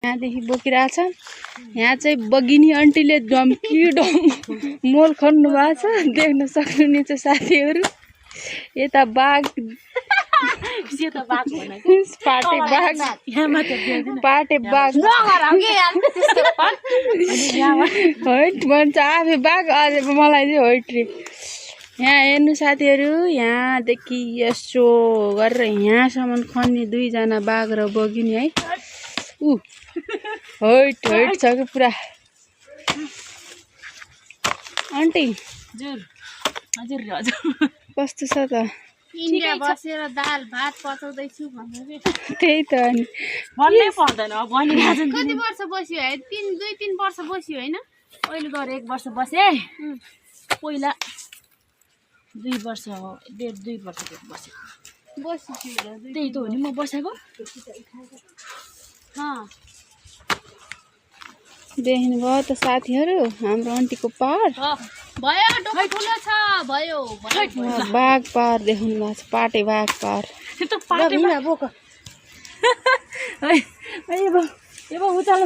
यहाँदेखि बोकिरहेछ। यहाँ चाहिँ बगिनी आन्टीले मोल खन्नु भएको छ, देख्न सक्नुहुनेछ साथीहरू। यता बाघ पाटे बाघ हैट भन्छ आफै बाघ, अझै मलाई चाहिँ हैट रे। यहाँ हेर्नु साथीहरू, यहाँदेखि यसो गरेर यहाँसम्म खन्ने दुईजना बाघ र बगिनी है। हैट हैट छ कि पुरा। आन्टी कस्तो छ त? इन्डिया बसेर दाल भात पचाउँदैछु भनेर त्यही त अनि भन्नै पर्दैन। अब भनिरहेछ कति वर्ष बस्यो है? 2-3 वर्ष बस्यो हैन? अहिले गएर 1 वर्ष बसे। पहिला 2 वर्ष हो, 1.5-2 वर्ष बस्यो। त्यही त हो नि म बसेको। देख्नुभयो त साथीहरू हाम्रो आन्टीको पार भयो, टोपी ठुलो छ, भयो बाघ पार देख्नु भएको छ, पाटे बाघ पार। त्यो पाटे बोक। ए बा उचाल